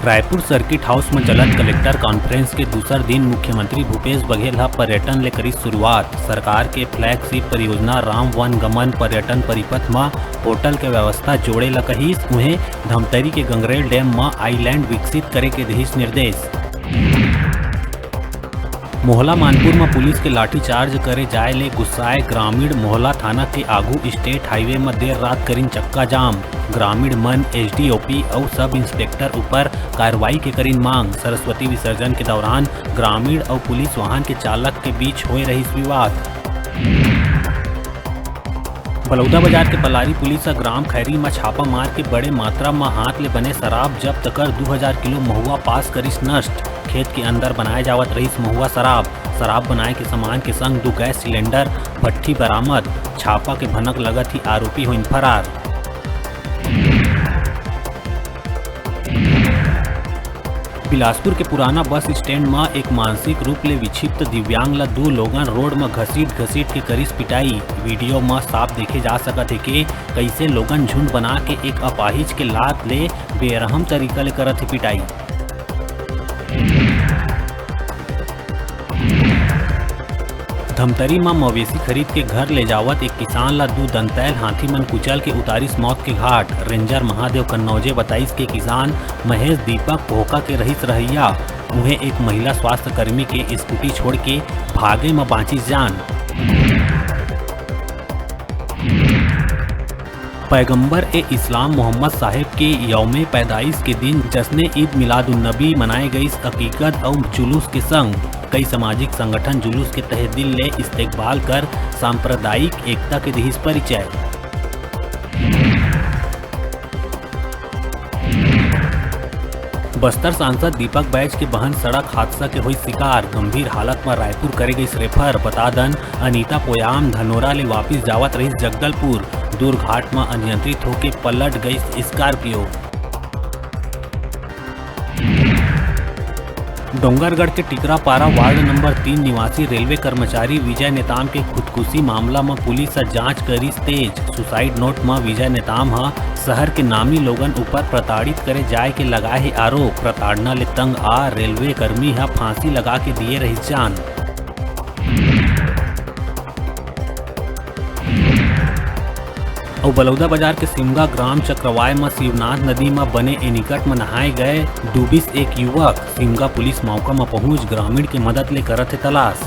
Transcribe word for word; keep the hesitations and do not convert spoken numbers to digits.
Raipur circuit house म चलत collector conference के दूसर दिन मुख्यमंत्री भूपेश बघेल ह पर्यटन ले करिस शुरुआत। सरकार के फ्लैगशिप परियोजना राम वन गमन पर्यटन परिपथ म होटल के व्यवस्था जोड़े ल कहिस। उहें, धमतरी के गंगरेल डैम म आईलैंड विकसित करे के दिहिस निर्देश। मोहला मानपुर म पुलिस के लाठीचार्ज करे जाय ले गुस्साए ग्रामीण, मोहला थाना के आगू स्टेट हाईवे म देर रात करिन चक्का जाम। ग्रामीण मन एसडीओपी अउ सब इंस्पेक्टर ऊपर कार्रवाई के करिन मांग। सरस्वती विसर्जन के दौरान ग्रामीण अउ पुलिस वाहन के चालक के बीच होए रहिस विवाद। बलौदाबाजार के पलारी पुलिस ह ग्राम खैरी म छापा मार के बड़े मात्रा म हाथ ले बने शराब जब्त कर दू हजार किलो महुआ पास करिस नष्ट। खेत के अंदर बनाए जावत रहिस महुआ शराब। शराब बनाए के सामान के संग दू गैस सिलेंडर, भट्ठी बरामद। छापा के भनक लगत ही आरोपी होइन फरार। बिलासपुर के पुराना बस स्टैंड म एक मानसिक रूप ले विक्षिप्त दिव्यांग ल दू लोगन रोड म घसीट-घसीट के करिस पिटाई। वीडियो म साफ देखे जा सकत हे के कइसे लोगन झुंड बना के एक अपाहिज के लात ले बेरहम तरीका ले करत हे पिटाई। धमतरी म मवेशी खरीद के घर ले जावत एक किसान ल दू दंतैल हाथी मन कुचल के उतारिस मौत के घाट। रेंजर महादेव कन्नौजे बताइस के किसान महेश दीपक भोका के रहिस रहइया। उहें, एक महिला स्वास्थ्य कर्मी के स्कूटी छोड़ के भागे म बांचिस जान। पैगंबर ए इस्लाम मोहम्मद साहेब के यौमे पैदाइश के दिन जश्न ईद मिलादुन्नबी मनाए गइस अकीकत अउ जुलूस के संग। कई सामाजिक संगठन जुलूस के तहे दिल ले इस्तेकबाल कर सांप्रदायिक एकता के दिहिस परिचय। बस्तर सांसद दीपक बैज के बहन सड़क हादसा के होइस शिकार, गंभीर हालत म रायपुर करे गइस रेफर। बता दन, अनीता पोयाम धनोरा ले वापिस जावत रहिस जगदलपुर, दूर घाट म अनियंत्रित होके पलट गइस स्कॉर्पियो। डोंगरगढ़ के टिकरापारा वार्ड नंबर तीन निवासी रेलवे कर्मचारी विजय नेताम के खुदकुशी मामला म पुलिस ह जांच करिस तेज। सुसाइड नोट म विजय नेताम ह शहर के नामी लोगन ऊपर प्रताड़ित करे जाय के लगाए हे आरोप। प्रताड़ना ले तंग आ रेलवे कर्मी ह फांसी लगा के दिए रहिस जान। अउ बलौदाबाजार के सिमगा ग्राम चक्रवाय म शिवनाथ नदी म बने एनीकट म नहाए गए डूबिस एक युवक। सिमगा पुलिस मौका म पहुंच ग्रामीण के मदद ले करत हे तलाश।